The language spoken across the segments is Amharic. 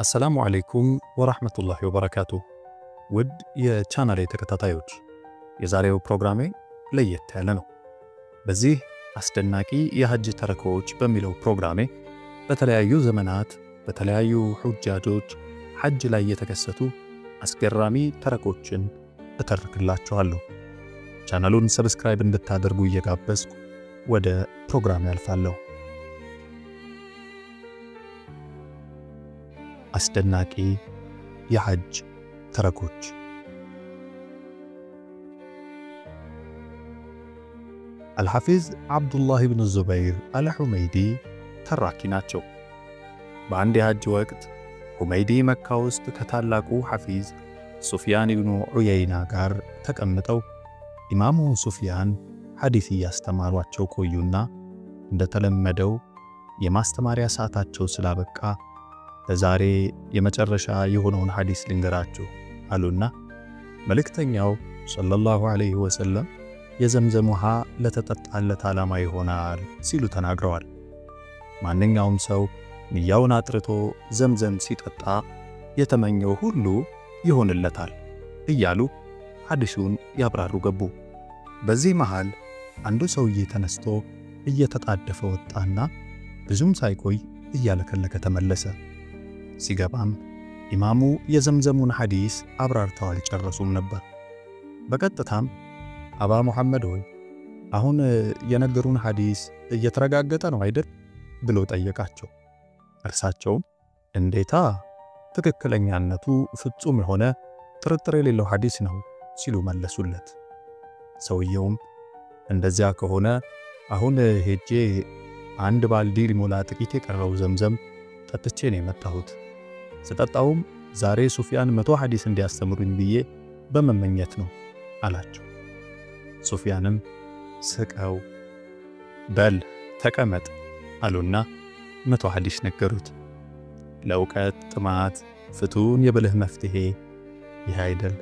አሰላሙ አለይኩም ወራህመቱላሂ ወበረካቱ። ውድ የቻናሌ ተከታታዮች፣ የዛሬው ፕሮግራሜ ለየት ያለ ነው። በዚህ አስደናቂ የሐጅ ተረኮች በሚለው ፕሮግራሜ በተለያዩ ዘመናት በተለያዩ ሑጃጆች ሐጅ ላይ የተከሰቱ አስገራሚ ተረኮችን እተርክላችኋለሁ። ቻናሉን subscribe እንድታደርጉ እየጋበዝኩ ወደ ፕሮግራም ያልፋለሁ። አስደናቂ የሐጅ ተረኮች። አልሐፊዝ ዓብዱላህ ብን ዙበይር አልሑመይዲ ተራኪ ናቸው። በአንድ የሐጅ ወቅት ሁመይዲ መካ ውስጥ ከታላቁ ሐፊዝ ሱፊያን ኢብኑ ዑየይና ጋር ተቀምጠው ኢማሙ ሱፊያን ሐዲስ እያስተማሯቸው ቆዩና እንደተለመደው የማስተማሪያ ሰዓታቸው ስላበቃ ለዛሬ የመጨረሻ የሆነውን ሐዲስ ልንገራችሁ አሉና መልእክተኛው ሰለላሁ ዐለይሂ ወሰለም የዘምዘም ውሃ ለተጠጣለት ዓላማ ይሆናል ሲሉ ተናግረዋል። ማንኛውም ሰው ንያውን አጥርቶ ዘምዘም ሲጠጣ የተመኘው ሁሉ ይሆንለታል እያሉ ሐዲሱን ያብራሩ ገቡ። በዚህ መሃል አንዱ ሰውዬ ተነስቶ እየተጣደፈ ወጣና ብዙም ሳይቆይ እያለከለከ ተመለሰ። ሲገባም ኢማሙ የዘምዘሙን ሐዲስ አብራርተው አልጨረሱም ነበር። በቀጥታም አባ ሙሐመድ ሆይ፣ አሁን የነገሩን ሐዲስ እየተረጋገጠ ነው አይደል ብሎ ጠየቃቸው። እርሳቸውም እንዴታ፣ ትክክለኛነቱ ፍጹም የሆነ ጥርጥር የሌለው ሐዲስ ነው ሲሉ መለሱለት። ሰውየውም እንደዚያ ከሆነ አሁን ሄጄ አንድ ባልዲ ሊሞላ ጥቂት የቀረው ዘምዘም ጠጥቼ ነው የመጣሁት። ስጠጣውም ዛሬ ሱፊያን 100 ሐዲስ እንዲያስተምሩኝ ብዬ በመመኘት ነው አላቸው። ሱፊያንም ስቀው በል ተቀመጥ አሉና 100 ሐዲስ ነገሩት። ለእውቀት ጥማት ፍቱን የብልህ መፍትሄ ይህ አይደል?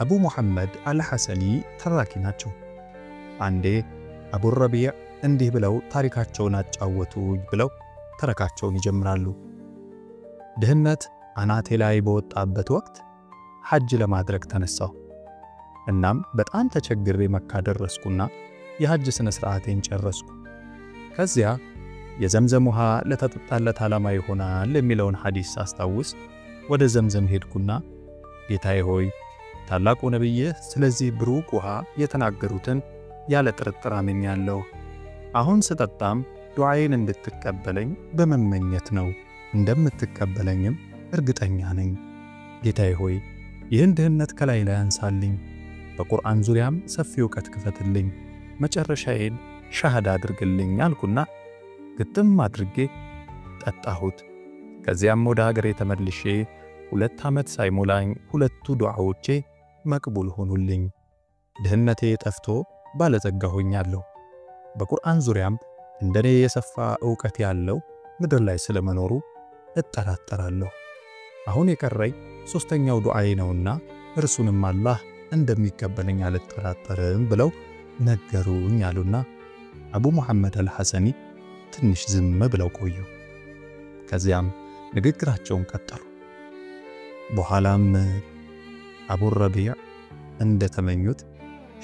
አቡ ሙሐመድ አልሐሰኒ ተራኪ ናቸው። አንዴ አቡ ረቢዕ እንዲህ ብለው ታሪካቸውን አጫወቱኝ ብለው ተረካቸውን ይጀምራሉ። ድህነት አናቴ ላይ በወጣበት ወቅት ሐጅ ለማድረግ ተነሳሁ። እናም በጣም ተቸግሬ መካ ደረስኩና የሐጅ ስነ ስርዓቴን ጨረስኩ። ከዚያ የዘምዘም ውሃ ለተጠጣለት ዓላማ ይሆናል የሚለውን ሐዲስ ሳስታውስ ወደ ዘምዘም ሄድኩና ጌታዬ ሆይ፣ ታላቁ ነብይህ ስለዚህ ብሩክ ውሃ የተናገሩትን ያለ ጥርጥር አምኛለሁ። አሁን ስጠጣም ዱዓዬን እንድትቀበለኝ በመመኘት ነው። እንደምትቀበለኝም እርግጠኛ ነኝ። ጌታዬ ሆይ፣ ይህን ድህነት ከላይ ላይ አንሳልኝ፣ በቁርአን ዙሪያም ሰፊ እውቀት ክፈትልኝ፣ መጨረሻዬን ሻሃዳ አድርግልኝ አልኩና ግጥም አድርጌ ጠጣሁት። ከዚያም ወደ ሀገሬ ተመልሼ 2 ዓመት ሳይሞላኝ ሁለቱ ዱዓዎቼ መቅቡል ሆኑልኝ። ድህነቴ ጠፍቶ ባለጸጋ ሆኛለሁ። በቁርአን ዙሪያም እንደኔ የሰፋ እውቀት ያለው ምድር ላይ ስለመኖሩ እጠራጠራለሁ። አሁን የቀረኝ ሶስተኛው ዱዓዬ ነውና እርሱንም አላህ እንደሚቀበለኝ አልጠራጠርም ብለው ነገሩኝ አሉና አቡ ሙሐመድ አልሐሰኒ ትንሽ ዝም ብለው ቆዩ። ከዚያም ንግግራቸውን ቀጠሉ። በኋላም አቡ ረቢዕ እንደተመኙት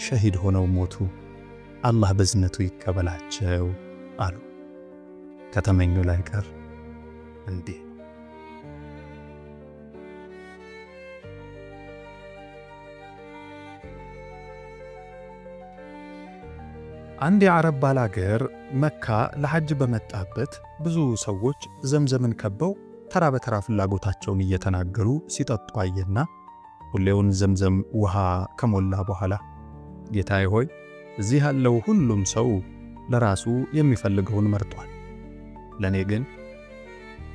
ሸሂድ ሆነው ሞቱ። አላህ በዝነቱ ይቀበላቸው አሉ። ከተመኙ ላይ ቀር እንዲህ። አንድ የዓረብ ባላገር መካ ለሐጅ በመጣበት ብዙ ሰዎች ዘምዘምን ከበው ተራ በተራ ፍላጎታቸውን እየተናገሩ ሲጠጡ አየና ሁሌውን ዘምዘም ውሃ ከሞላ በኋላ ጌታዬ ሆይ፣ እዚህ ያለው ሁሉም ሰው ለራሱ የሚፈልገውን መርጧል፣ ለኔ ግን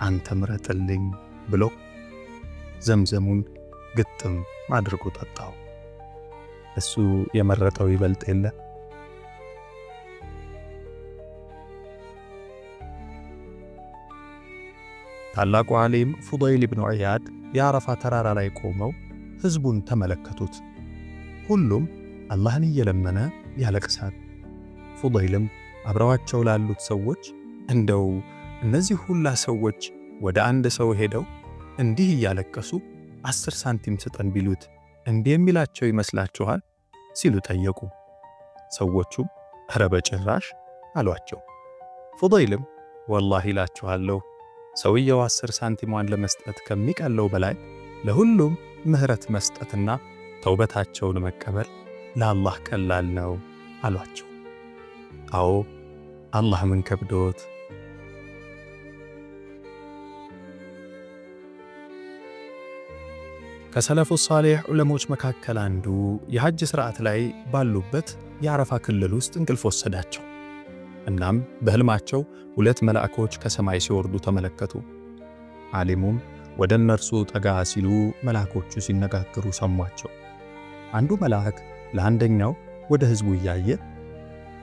አንተ ምረጥልኝ ብሎ ዘምዘሙን ግጥም አድርጎ ጠጣው። እሱ የመረጠው ይበልጥ የለ። ታላቁ ዓሊም ፉደይል ኢብኑ ዒያድ የአረፋ ተራራ ላይ ቆመው ህዝቡን ተመለከቱት። ሁሉም አላህን እየለመነ ያለቅሳል። ፉደይልም አብረዋቸው ላሉት ሰዎች እንደው እነዚህ ሁላ ሰዎች ወደ አንድ ሰው ሄደው እንዲህ እያለቀሱ 10 ሳንቲም ስጠን ቢሉት እንዲህ የሚላቸው ይመስላችኋል ሲሉ ጠየቁ። ሰዎቹም ኧረ በጭራሽ አሏቸው። ፉደይልም ወላሂ እላችኋለሁ ሰውየው 10 ሳንቲሟን ለመስጠት ከሚቀለው በላይ ለሁሉም ምህረት መስጠትና ተውበታቸውን መቀበል ለአላህ ቀላል ነው አሏቸው። አዎ አላህ ምን ከብዶት። ከሰለፉ ሷሊህ ዑለሞች መካከል አንዱ የሐጅ ሥርዓት ላይ ባሉበት የአረፋ ክልል ውስጥ እንቅልፍ ወሰዳቸው። እናም በህልማቸው ሁለት መላእክቶች ከሰማይ ሲወርዱ ተመለከቱ። ዓሊሙም ወደ እነርሱ ጠጋ ሲሉ መላእክቶቹ ሲነጋገሩ ሰሟቸው። አንዱ መልአክ ለአንደኛው ወደ ህዝቡ እያየ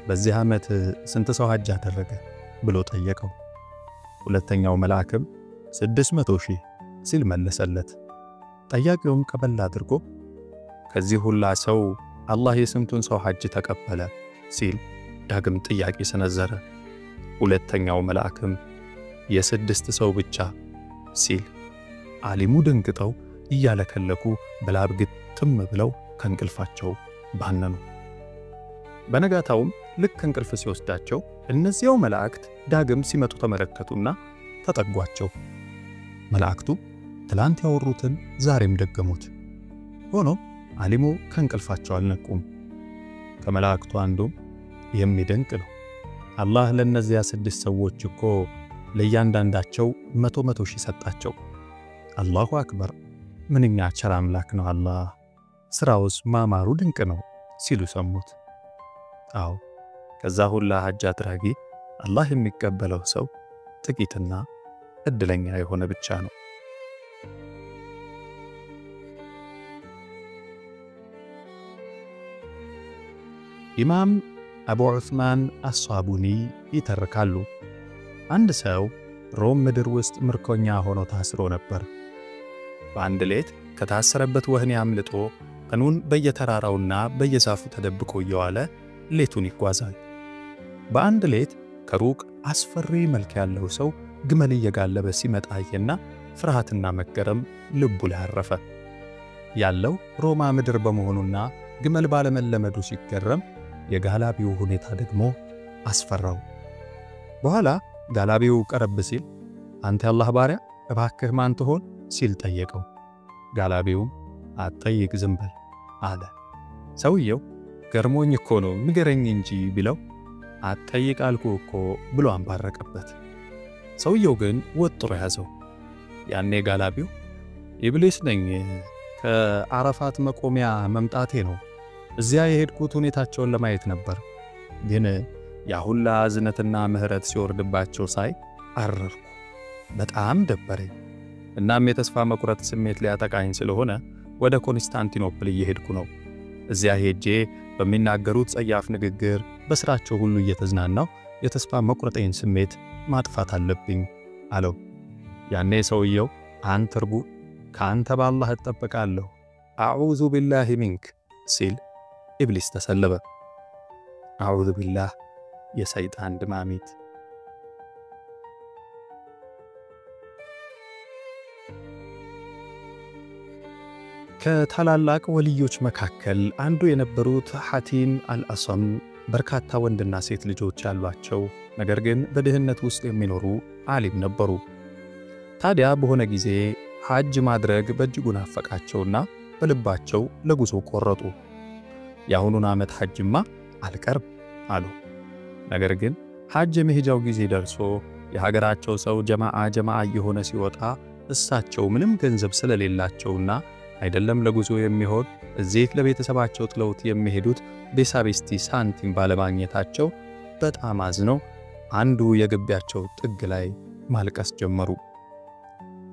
በዚህ ዓመት ስንት ሰው ሐጅ አደረገ ብሎ ጠየቀው። ሁለተኛው መልአክም 600,000 ሲል መለሰለት። ጠያቂውም ቀበል አድርጎ ከዚህ ሁላ ሰው አላህ የስንቱን ሰው ሐጅ ተቀበለ ሲል ዳግም ጥያቄ ሰነዘረ። ሁለተኛው መልአክም የ6 ሰው ብቻ ሲል ዓሊሙ ደንግጠው እያለከለኩ በላብ ግጥም ብለው ከእንቅልፋቸው ባነኑ። በነጋታውም ልክ እንቅልፍ ሲወስዳቸው እነዚያው መላእክት ዳግም ሲመጡ ተመለከቱና ተጠጓቸው። መላእክቱ ትላንት ያወሩትን ዛሬም ደገሙት። ሆኖም ዓሊሙ ከእንቅልፋቸው አልነቁም። ከመላእክቱ አንዱም የሚደንቅ ነው፣ አላህ ለነዚያ 6 ሰዎች እኮ ለእያንዳንዳቸው 100 ሺህ ሰጣቸው። አላሁ አክበር፣ ምንኛ ቸር አምላክ ነው አላህ፣ ስራውስ ማማሩ ድንቅ ነው ሲሉ ሰሙት። አዎ ከዛ ሁላ ሐጅ አድራጊ አላህ የሚቀበለው ሰው ጥቂትና እድለኛ የሆነ ብቻ ነው። ኢማም አቡ ዑስማን አሳቡኒ ይተርካሉ። አንድ ሰው ሮም ምድር ውስጥ ምርኮኛ ሆኖ ታስሮ ነበር። በአንድ ሌት ከታሰረበት ወህኒ አምልጦ ቀኑን በየተራራውና በየዛፉ ተደብቆ እየዋለ ሌቱን ይጓዛል። በአንድ ሌት ከሩቅ አስፈሪ መልክ ያለው ሰው ግመል እየጋለበ ሲመጣ አየና ፍርሃትና መገረም ልቡ ላይ አረፈ። ያለው ሮማ ምድር በመሆኑና ግመል ባለመለመዱ ሲገረም የጋላቢው ሁኔታ ደግሞ አስፈራው። በኋላ ጋላቢው ቀረብ ሲል አንተ የአላህ ባሪያ እባክህ ማን ትሆን ሲል ጠየቀው። ጋላቢውም አትጠይቅ ዝም በል አለ። ሰውየው ገርሞኝ እኮ ነው ንገረኝ እንጂ ቢለው አትጠይቅ አልኩህ እኮ ብሎ አንባረቀበት። ሰውየው ግን ወጥሮ ያዘው። ያኔ ጋላቢው ኢብሊስ ነኝ፣ ከአረፋት መቆሚያ መምጣቴ ነው። እዚያ የሄድኩት ሁኔታቸውን ለማየት ነበር። ግን ያሁላ እዝነትና ምህረት ሲወርድባቸው ሳይ አረርኩ፣ በጣም ደበረኝ። እናም የተስፋ መቁረጥ ስሜት ሊያጠቃኝ ስለሆነ ወደ ኮንስታንቲኖፕል እየሄድኩ ነው። እዚያ ሄጄ በሚናገሩት ጸያፍ ንግግር በስራቸው ሁሉ እየተዝናናው የተስፋ መቁረጤን ስሜት ማጥፋት አለብኝ አለው። ያኔ ሰውየው አንተ እርጉም ከአንተ በአላህ እጠበቃለሁ أعوذ بالله منك ሲል ኢብሊስ ተሰለበ። أعوذ بالله የሰይጣን ድማሚት። ከታላላቅ ወልዮች መካከል አንዱ የነበሩት ሐቲም አልአሰም በርካታ ወንድና ሴት ልጆች ያሏቸው ነገር ግን በድህነት ውስጥ የሚኖሩ ዓሊም ነበሩ። ታዲያ በሆነ ጊዜ ሐጅ ማድረግ በእጅጉ ናፈቃቸውና በልባቸው ለጉዞ ቆረጡ። የአሁኑን ዓመት ሐጅማ አልቀርብ አሉ። ነገር ግን ሐጅ የመሄጃው ጊዜ ደርሶ የሀገራቸው ሰው ጀማዓ ጀማዓ እየሆነ ሲወጣ እሳቸው ምንም ገንዘብ ስለሌላቸውና አይደለም ለጉዞ የሚሆን እዚህ ለቤተሰባቸው ጥለውት የሚሄዱት ቤሳቤስቲ ሳንቲም ባለማግኘታቸው በጣም አዝነው አንዱ የግቢያቸው ጥግ ላይ ማልቀስ ጀመሩ።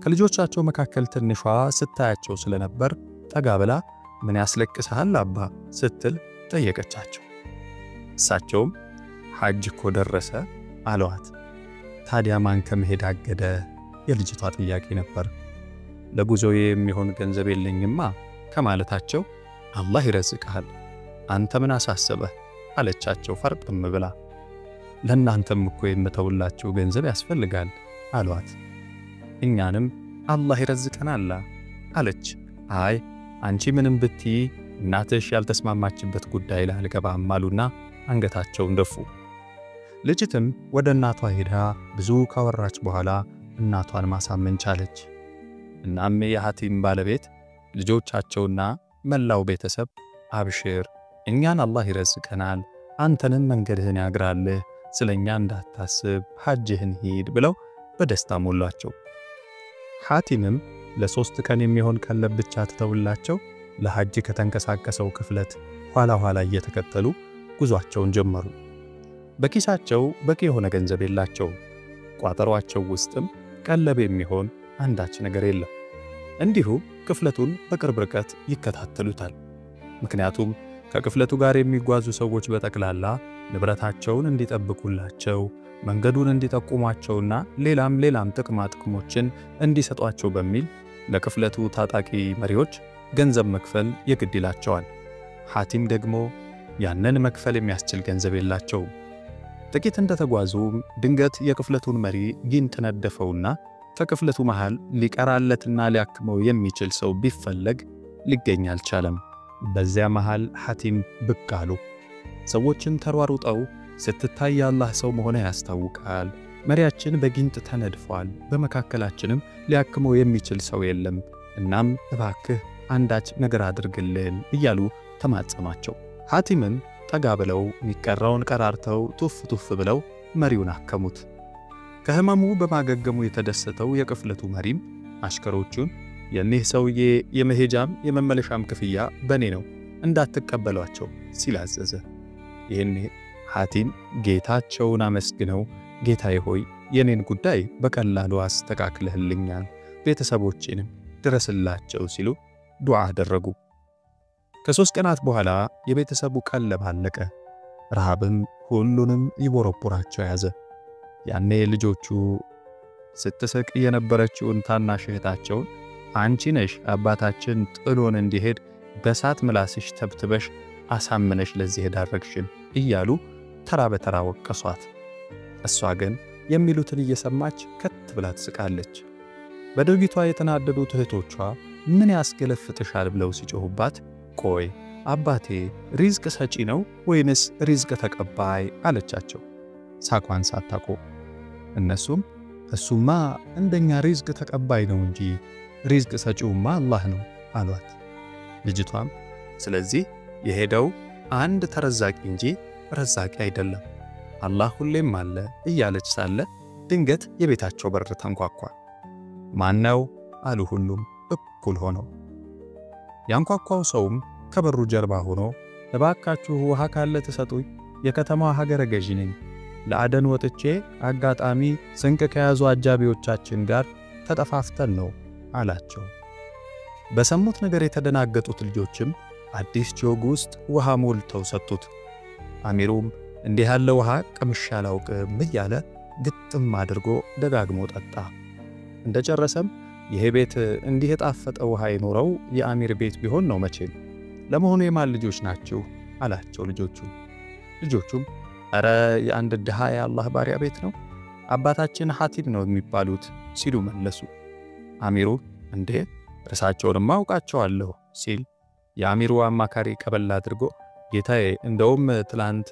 ከልጆቻቸው መካከል ትንሿ ስታያቸው ስለነበር ጠጋ ብላ ምን ያስለቅስሃል አባ ስትል ጠየቀቻቸው። እሳቸውም ሐጅ እኮ ደረሰ አለዋት። ታዲያ ማን ከመሄድ አገደ? የልጅቷ ጥያቄ ነበር። ለጉዞዬ የሚሆን ገንዘብ የለኝማ ከማለታቸው አላህ ይረዝቅሃል፣ አንተ ምን አሳሰበህ አለቻቸው ፈርጥም ብላ። ለእናንተም እኮ የምተውላችሁ ገንዘብ ያስፈልጋል አሏት። እኛንም አላህ ይረዝቀናል አለች። አይ አንቺ ምንም ብትይ እናትሽ ያልተስማማችበት ጉዳይ ላይ አልገባም አሉና አንገታቸውን ደፉ። ልጅትም ወደ እናቷ ሄዳ ብዙ ካወራች በኋላ እናቷን ማሳመን ቻለች። እናም የሐቲም ባለቤት ልጆቻቸውና መላው ቤተሰብ አብሽር፣ እኛን አላህ ይረዝቀናል፣ አንተንም መንገድህን ያግራልህ፣ ስለኛ እንዳታስብ ሐጅህን ሂድ ብለው በደስታ ሞሏቸው። ሐቲምም ለ3 ቀን የሚሆን ቀለብ ብቻ ትተውላቸው ለሐጅ ከተንቀሳቀሰው ክፍለት ኋላ ኋላ እየተከተሉ ጉዟቸውን ጀመሩ። በኪሳቸው በቂ የሆነ ገንዘብ የላቸው፣ ቋጠሯቸው ውስጥም ቀለብ የሚሆን አንዳች ነገር የለም። እንዲሁ ክፍለቱን በቅርብ ርቀት ይከታተሉታል። ምክንያቱም ከክፍለቱ ጋር የሚጓዙ ሰዎች በጠቅላላ ንብረታቸውን እንዲጠብቁላቸው፣ መንገዱን እንዲጠቁሟቸውና ሌላም ሌላም ጥቅማ ጥቅሞችን እንዲሰጧቸው በሚል ለክፍለቱ ታጣቂ መሪዎች ገንዘብ መክፈል የግድ ይላቸዋል። ሐቲም ደግሞ ያንን መክፈል የሚያስችል ገንዘብ የላቸውም። ጥቂት እንደተጓዙ ድንገት የክፍለቱን መሪ ጊንጥ ነደፈውና ከክፍለቱ መሃል ሊቀራለትና ሊያክመው የሚችል ሰው ቢፈለግ ሊገኝ አልቻለም። በዚያ መሃል ሐቲም ብቅ አሉ። ሰዎችን ተሯሩጠው ስትታይ የአላህ ሰው መሆነ ያስታውቃል፣ መሪያችን በጊንጥ ተነድፏል፣ በመካከላችንም ሊያክመው የሚችል ሰው የለም፣ እናም እባክህ አንዳች ነገር አድርግልን እያሉ ተማጸኗቸው። ሐቲምም ጠጋ ብለው የሚቀራውን ቀራርተው ቱፍ ቱፍ ብለው መሪውን አከሙት። ከህመሙ በማገገሙ የተደሰተው የቅፍለቱ መሪም አሽከሮቹን የኒህ ሰውዬ የመሄጃም የመመለሻም ክፍያ በኔ ነው እንዳትቀበሏቸው ሲል አዘዘ። ይህኔ ሐቲም ጌታቸውን አመስግነው ጌታዬ ሆይ የኔን ጉዳይ በቀላሉ አስተካክለህልኛል፣ ቤተሰቦቼንም ድረስላቸው ሲሉ ዱዓ አደረጉ። ከ3 ቀናት በኋላ የቤተሰቡ ቀለብ አለቀ። ረሃብም ሁሉንም ይቦረቦራቸው ያዘ። ያኔ ልጆቹ ስትስቅ የነበረችውን ታናሽ እህታቸውን አንቺ ነሽ አባታችን ጥሎን እንዲሄድ በሳት ምላስሽ ተብትበሽ አሳምነሽ ለዚህ ዳረግሽን እያሉ ተራ በተራ ወቀሷት። እሷ ግን የሚሉትን እየሰማች ከት ብላ ትስቃለች። በድርጊቷ የተናደዱት እህቶቿ ምን ያስገለፍጥሻል ብለው ሲጮሁባት፣ ቆይ አባቴ ሪዝቅ ሰጪ ነው ወይንስ ሪዝቅ ተቀባይ አለቻቸው ሳቋን ሳታቆ። እነሱም እሱማ እንደኛ ሪዝቅ ተቀባይ ነው እንጂ ሪዝቅ ሰጪውማ አላህ ነው አሏት። ልጅቷም ስለዚህ የሄደው አንድ ተረዛቂ እንጂ ረዛቂ አይደለም፣ አላህ ሁሌም አለ እያለች ሳለ ድንገት የቤታቸው በር ተንኳኳ። ማነው አሉ ሁሉም እኩል ሆነው። ያንኳኳው ሰውም ከበሩ ጀርባ ሆኖ እባካችሁ ውሃ ካለ ትሰጡኝ፣ የከተማዋ ሀገረ ገዢ ነኝ፣ ለአደን ወጥቼ አጋጣሚ ስንቅ ከያዙ አጃቢዎቻችን ጋር ተጠፋፍተን ነው አላቸው። በሰሙት ነገር የተደናገጡት ልጆችም አዲስ ጆግ ውስጥ ውሃ ሞልተው ሰጡት። አሚሩም እንዲህ ያለ ውሃ ቀምሼ አላውቅም እያለ ግጥም አድርጎ ደጋግሞ ጠጣ። እንደጨረሰም ይሄ ቤት እንዲህ የጣፈጠ ውሃ የኖረው የአሚር ቤት ቢሆን ነው መቼም። ለመሆኑ የማን ልጆች ናችሁ አላቸው ልጆቹ። ልጆቹም አረ የአንድ ድሃ የአላህ ባሪያ ቤት ነው፣ አባታችን ሐቲም ነው የሚባሉት ሲሉ መለሱ። አሚሩ እንዴ እርሳቸውንማ አውቃቸዋለሁ ሲል የአሚሩ አማካሪ ቀበል አድርጎ ጌታዬ፣ እንደውም ትላንት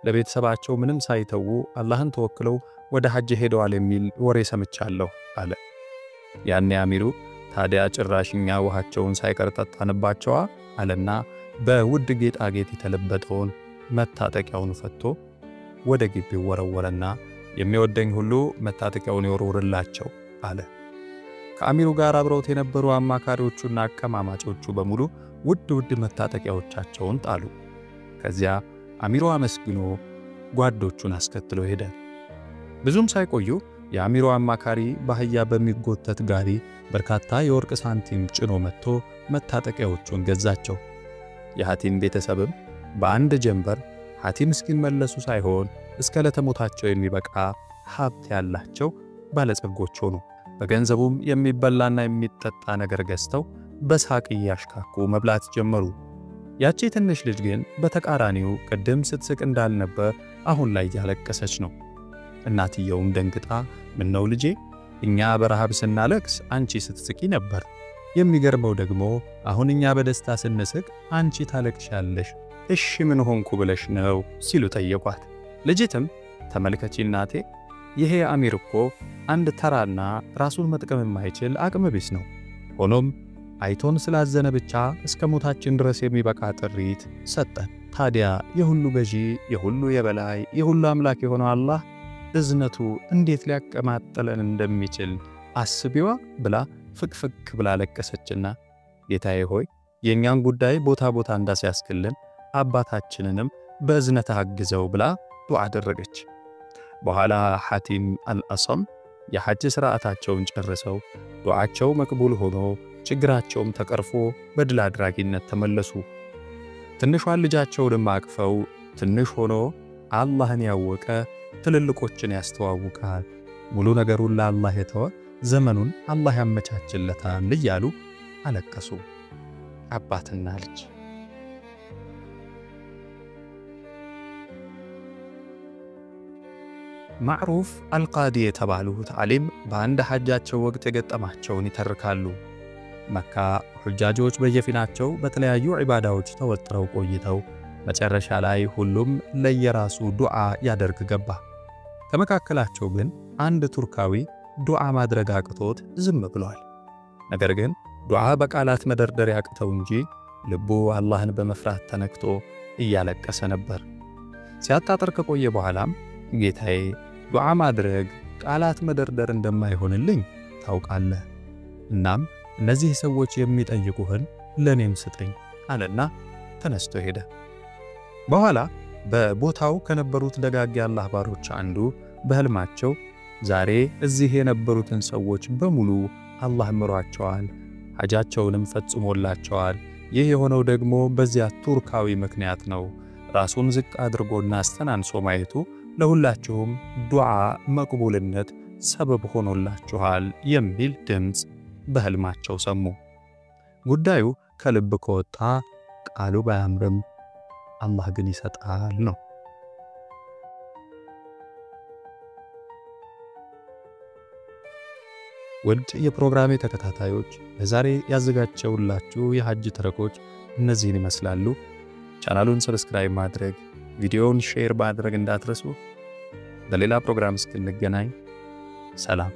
ለቤተሰባቸው ምንም ሳይተዉ አላህን ተወክለው ወደ ሐጅ ሄደዋል የሚል ወሬ ሰምቻለሁ አለ። ያኔ አሚሩ ታዲያ ጭራሽኛ ውሃቸውን ሳይቀር ጠጣንባቸዋ አለና በውድ ጌጣጌጥ የተለበጠውን መታጠቂያውን ፈቶ ወደ ግቢው ወረወረና የሚወደኝ ሁሉ መታጠቂያውን ይወርውርላቸው አለ። ከአሚሩ ጋር አብረውት የነበሩ አማካሪዎቹና አቀማማጮቹ በሙሉ ውድ ውድ መታጠቂያዎቻቸውን ጣሉ። ከዚያ አሚሩ አመስግኖ ጓዶቹን አስከትሎ ሄደ። ብዙም ሳይቆዩ የአሚሩ አማካሪ ባህያ በሚጎተት ጋሪ በርካታ የወርቅ ሳንቲም ጭኖ መጥቶ መታጠቂያዎቹን ገዛቸው። የሐቲም ቤተሰብም በአንድ ጀንበር ሐቲም እስኪመለሱ ሳይሆን እስከ ለተሞታቸው የሚበቃ ሀብት ያላቸው ባለጸጎች ሆኑ። በገንዘቡም የሚበላና የሚጠጣ ነገር ገዝተው በሳቅ እያሽካኩ መብላት ጀመሩ። ያቺ ትንሽ ልጅ ግን በተቃራኒው ቅድም ስትስቅ እንዳልነበር አሁን ላይ እያለቀሰች ነው። እናትየውም ደንግጣ ምነው ልጄ፣ እኛ በረሃብ ስናለቅስ አንቺ ስትስቂ ነበር። የሚገርመው ደግሞ አሁን እኛ በደስታ ስንስቅ አንቺ ታለቅሻለሽ። እሺ ምን ሆንኩ ብለሽ ነው ሲሉ ጠየቋት። ልጅትም ተመልከቺ እናቴ፣ ይሄ አሚር እኮ አንድ ተራና ራሱን መጥቀም የማይችል አቅመ ቢስ ነው። ሆኖም አይቶን ስላዘነ ብቻ እስከ ሞታችን ድረስ የሚበቃ ጥሪት ሰጠን። ታዲያ የሁሉ ገዢ፣ የሁሉ የበላይ፣ የሁሉ አምላክ የሆነው አላህ እዝነቱ እንዴት ሊያቀማጥለን እንደሚችል አስቢዋ ብላ ፍቅፍቅ ብላ ለቀሰችና ጌታዬ ሆይ የእኛን ጉዳይ ቦታ ቦታ እንዳስያስክልን አባታችንንም በእዝነት አግዘው ብላ ዱዓ አደረገች። በኋላ ሐቲም አልአሰም የሐጅ ሥርዓታቸውን ጨርሰው ዱዓቸው መቅቡል ሆኖ ችግራቸውም ተቀርፎ በድል አድራጊነት ተመለሱ። ትንሿን ልጃቸውንም አቅፈው ትንሽ ሆኖ አላህን ያወቀ ትልልቆችን ያስተዋውቃል፣ ሙሉ ነገሩን ለአላህ የተወ ዘመኑን አላህ ያመቻችለታል እያሉ አለቀሱ። አባትና ልጅ። ማዕሩፍ አልቃዲ የተባሉት ዓሊም በአንድ ሐጃቸው ወቅት የገጠማቸውን ይተርካሉ። መካ ሑጃጆች በየፊናቸው በተለያዩ ዒባዳዎች ተወጥረው ቆይተው መጨረሻ ላይ ሁሉም ለየራሱ ዱዓ ያደርግ ገባ። ከመካከላቸው ግን አንድ ቱርካዊ ዱዓ ማድረግ አቅቶት ዝም ብሏል። ነገር ግን ዱዓ በቃላት መደርደር ያቅተው እንጂ ልቡ አላህን በመፍራት ተነክቶ እያለቀሰ ነበር። ሲያጣጥር ከቆየ በኋላም ጌታዬ፣ ዱዓ ማድረግ ቃላት መደርደር እንደማይሆንልኝ ታውቃለህ። እናም እነዚህ ሰዎች የሚጠይቁህን ለኔም ስጠኝ አለና ተነስቶ ሄደ። በኋላ በቦታው ከነበሩት ደጋግ የአላህ ባሮች አንዱ በህልማቸው ዛሬ እዚህ የነበሩትን ሰዎች በሙሉ አላህ ምሯቸዋል፣ ሐጃቸውንም ፈጽሞላቸዋል። ይህ የሆነው ደግሞ በዚያ ቱርካዊ ምክንያት ነው። ራሱን ዝቅ አድርጎና አስተናንሶ ማየቱ ለሁላችሁም ዱዓ መቅቡልነት ሰበብ ሆኖላችኋል የሚል ድምፅ በህልማቸው ሰሙ። ጉዳዩ ከልብ ከወጣ ቃሉ ባያምርም አላህ ግን ይሰጣል ነው። ውድ የፕሮግራሜ ተከታታዮች፣ ለዛሬ ያዘጋጀሁላችሁ የሐጅ ተረኮች እነዚህን ይመስላሉ። ቻናሉን subscribe ማድረግ፣ ቪዲዮውን share ማድረግ እንዳትረሱ። በሌላ ፕሮግራም እስክንገናኝ ሰላም።